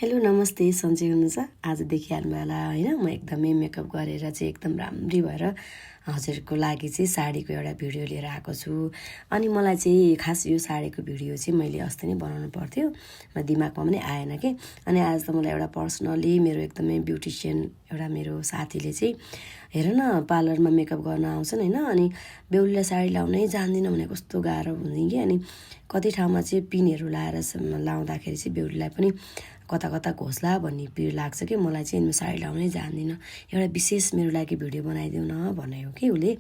Hello नमस्ते, सन्चै हुनुहुन्छ? आज देखिहाल्नु होला होइन, म एकदमै मेकअप गरेर चाहिँ एकदम राम्री भएर हजुरको लागि चाहिँ साडीको एउटा भिडियो लिएर आएको छु। अनि मलाई चाहिँ खास यो साडीको भिडियो चाहिँ मैले अस्ति नै बनाउनु पर्थ्यो, म दिमागमा पनि आएन कि। अनि आज त मलाई एउटा पर्सनली मेरो एकदमै ब्युटिसियन एउटा मेरो साथीले चाहिँ हेर न पार्लरमा मेकअप गर्न आउँछन् होइन, अनि बेहुलीलाई साडी लाउनै जान्दिनँ भने कस्तो गाह्रो हुने कि। अनि कति ठाउँमा चाहिँ पिनहरू लाएर लाउँदाखेरि चाहिँ बेहुलीलाई पनि कता कता घोस्ला भन्ने पिर लाग्छ कि। मलाई चाहिँ साडी लाउनै जान्दिनँ, एउटा विशेष मेरो लागि भिडियो बनाइदेऊ न भन्यो कि उसले।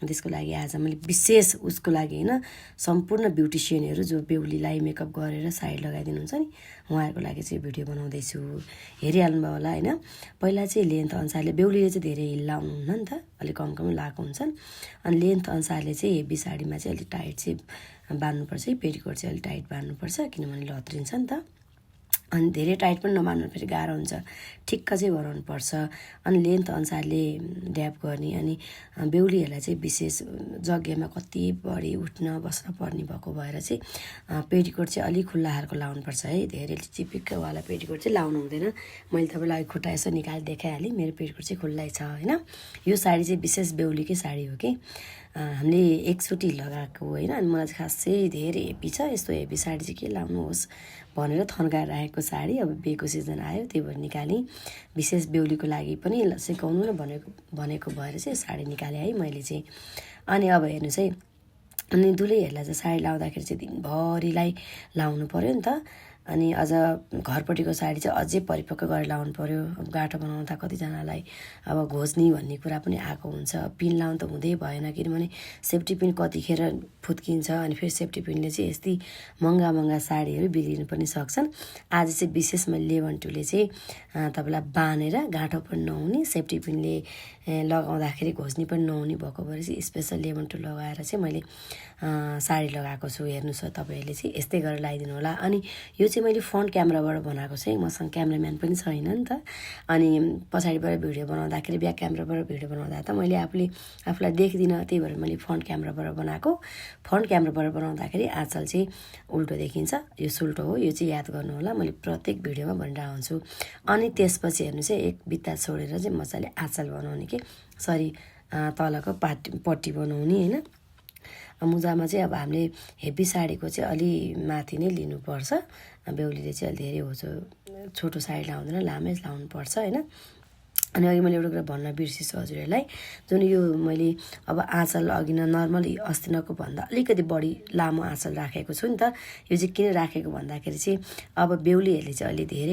त्यसको लागि आज मैले विशेष उसको लागि होइन, सम्पूर्ण ब्युटिसियनहरू जो बेहुलीलाई मेकअप गरेर साडी लगाइदिनुहुन्छ नि, उहाँहरूको लागि चाहिँ भिडियो बनाउँदैछु। हेरिहाल्नुभयो होला होइन। पहिला चाहिँ लेन्थ अनुसारले बेहुलीले चाहिँ धेरै हिल लाउनुहुन्न नि त, अलिक कम कम लगाएको हुन्छन्। अनि लेन्थ अनुसारले चाहिँ हेभी साडीमा चाहिँ अलिक टाइट चाहिँ बाँध्नुपर्छ, पेटिकोट चाहिँ अलिक टाइट बाँध्नुपर्छ, किनभने लत्रिन्छ नि त। अनि धेरै टाइट पनि नबान्नु, फेरि गाह्रो हुन्छ, ठिक्क चाहिँ बनाउनुपर्छ। अनि लेन्थ अनुसारले ड्याप गर्ने। अनि बेहुलीहरूलाई चाहिँ विशेष जग्गामा कति बढी उठ्न बस्न पर्ने भएको भएर चाहिँ पेटिकोट चाहिँ अलिक खुल्ला खालको लाउनुपर्छ है, धेरै चिपिक्कवाला पेटिकोट चाहिँ लाउनु हुँदैन। मैले तपाईँलाई खुट्टा यसो निकालेर देखाइहालेँ, मेरो पेटिकोट चाहिँ खुल्लै छ होइन। यो साडी चाहिँ विशेष बेहुलीकै साडी हो कि, हामीले एकचोटि लगाएको होइन। अनि मलाई चाहिँ खासै धेरै हेभी छ, यस्तो हेभी साडी चाहिँ के लाउनुहोस् भनेर थन्काएर राखेको साडी। अब बिहेको सिजन आयो, त्यही भएर निकालेँ, विशेष बेहुलीको लागि पनि सिकाउनु न भनेको भएर चाहिँ साडी निकालेँ है मैले चाहिँ। अनि अब हेर्नुहोस् है, अनि दुलहीहरूलाई चाहिँ साडी लाउँदाखेरि चाहिँ दिनभरिलाई लाउनु पऱ्यो नि त। अनि अझ घरपट्टिको साडी चाहिँ अझै परिपक्व गरेर लाउनु पऱ्यो। अब गाँठो बनाउँदा कतिजनालाई अब घोज्ने भन्ने कुरा पनि आएको हुन्छ, पिन लाउनु त हुँदै भएन, किनभने सेफ्टी पिन कतिखेर फुत्किन्छ। अनि फेरि सेफ्टी पिनले चाहिँ यस्तै महँगा साडीहरू बिग्रिनु पनि सक्छन्। आज चाहिँ विशेष मैले लेभन2ले चाहिँ तपाईँलाई बाँधेर गाँठो पनि नहुने, सेफ्टी पिनले लगाउँदाखेरि घोज्ने पनि नहुने भएको भएर चाहिँ स्पेसल लेभन2 लगाएर चाहिँ मैले साडी लगाएको छु। हेर्नुहोस् तपाईँहरूले चाहिँ यस्तै गरेर लगाइदिनु होला। अनि यो चाहिँ मैले फ्रन्ट क्यामेराबाट बनाएको छु है, मसँग क्यामेराम्यान पनि छैन नि त। अनि पछाडिबाट भिडियो बनाउँदाखेरि ब्याक क्यामेराबाट भिडियो बनाउँदा त मैले आफूलाई देख्दिनँ, त्यही भएर मैले फ्रन्ट क्यामेराबाट बनाएको। फ्रन्ट क्यामेराबाट बनाउँदाखेरि आँचल चाहिँ उल्टो देखिन्छ, यो सुल्टो हो, यो चाहिँ याद गर्नु होला, मैले प्रत्येक भिडियोमा भनिरहेको हुन्छु। अनि त्यसपछि हेर्नु चाहिँ एक बित्ता छोडेर चाहिँ मजाले आँचल बनाउने कि, सरी तलको पट्टी बनाउने होइन। मुजामा चाहिँ अब हामीले हेभी साडीको चाहिँ अलि माथि नै लिनुपर्छ, बेहुलीले चाहिँ अलि धेरै होचो छोटो साडी लाउँदैन, लामै लाउनुपर्छ होइन। अनि अघि मैले एउटा कुरा भन्न बिर्सिछु हजुरहरूलाई, जुन यो मैले अब आँचल अघि नर्मल अस्तिनको भन्दा अलिकति बढी लामो आँचल राखेको छु नि त। यो चाहिँ किन राखेको भन्दाखेरि चाहिँ अब बेहुलीहरूले चाहिँ अलि धेरै